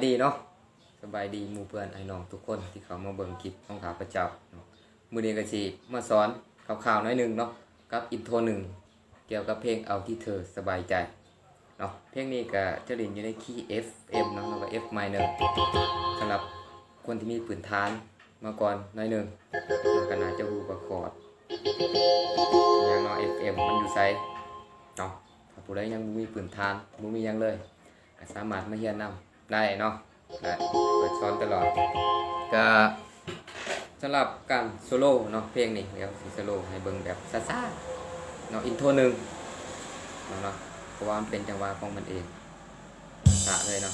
ດີເນາະ ສະບາຍດີໝູ່ເພື່ອນອ້າຍນ້ອງທຸກຄົນທີ່ເຂົ້າມາເບິ່ງຄລິບຂອງຂ້າພະເຈົ້າເນາະ. ມື້ນີ້ກໍຊິມາສອນຄ່າວໆໜ້ອຍໜຶ່ງເນາະ ກັບອິນໂທໜຶ່ງ ກ່ຽວກັບເພງເອົາທີ່ເທີສະບາຍໃຈເນາະ. ເພງນີ້ກໍຈະຫຼິ້ນຢູ່ໃນຄີເອັຟເອັມເນາະ ຫຼືວ່າເອັຟໄມເນີ ສຳລັບຄົນທີ່ມີພື້ນຖານມາກ່ອນໜ້ອຍໜຶ່ງ ກໍໜ້າຈະຮູ້ວ່າຄອດຫຍັງເນາະ ເອັຟເອັມມັນຢູ່ໃສເນາະ. ຖ້າຜູ້ໃດຍັງບໍ່ມີພື້ນຖານ ບໍ່ມີຫຍັງເລີຍ ກໍສາມາດມາຮຽນນຳໄດ້ເນາະ ແລະ ເປີດສອນຕະຫຼອດ. ກະສຳລັບການໂຊໂລເນາະ ເພງນີ້ ດຽວຊິໂຊໂລໃຫ້ເບິ່ງແບບຊ້າໆເນາະ ອິນໂທໜຶ່ງເນາະ ເນາະ ເພາະວ່າມັນເປັນຈັງຫວະຂອງມັນເອງ ຊ້າເລີຍເນາະ.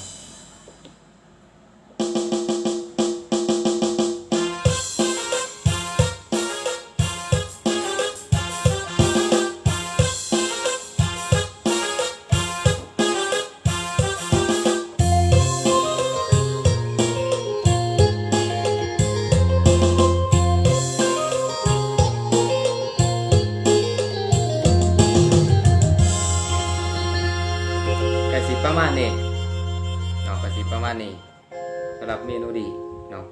ກະຊິປະມານນີ້ເນາະ ກະຊິປະມານນີ້ ສຳລັບເມໂລດີເນາະ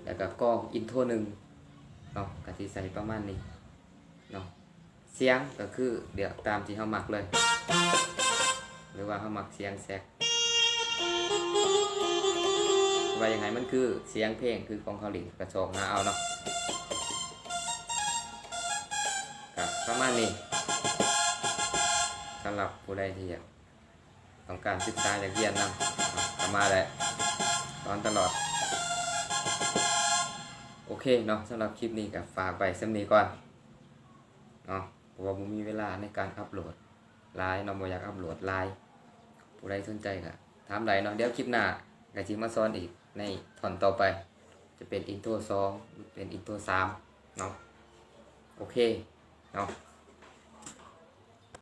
ແລ້ວກະກອງອິນໂທໜຶ່ງເນາະ ກະຊິໃສ່ປະມານນີ້ເນາະ. ສຽງກໍຄືເລືອກຕາມທີ່ເຮົາມັກເລີຍ ຫຼືວ່າເຮົາມັກສຽງແຊັກ ວ່າຢາກໃຫ້ມັນຄືສຽງເພງ ຄືຂອງເຂົາຫຼິ້ນ ກໍຊອກຫາເອົາເນາະ. ກໍປະມານນີ້ ສຳລັບຜູ້ໃດທີ່ຢາກ ຕ້ອງການສຶກສາຢາກຮຽນນຳ ກໍມາໄດ້ ສອນຕະຫຼອດ. ໂອເຄເນາະ ສຳລັບຄລິບນີ້ກໍຝາກໄວ້ສ່ຳນີ້ກ່ອນເນາະ ເພາະວ່າບໍ່ມີເວລາໃນການອັບໂຫຼດຫຼາຍເນາະ ບໍ່ຢາກອັບໂຫຼດຫຼາຍ. ຜູ້ໃດສົນໃຈກໍຖາມໄດ້ເນາະ ດຽວຄລິບໜ້າກໍຊິມາສອນອີກໃນທ່ອນຕໍ່ໄປ ຈະເປັນອິນໂທສອງ ຫຼືເປັນອິນໂທສາມເນາະ. ໂອເຄເນາະ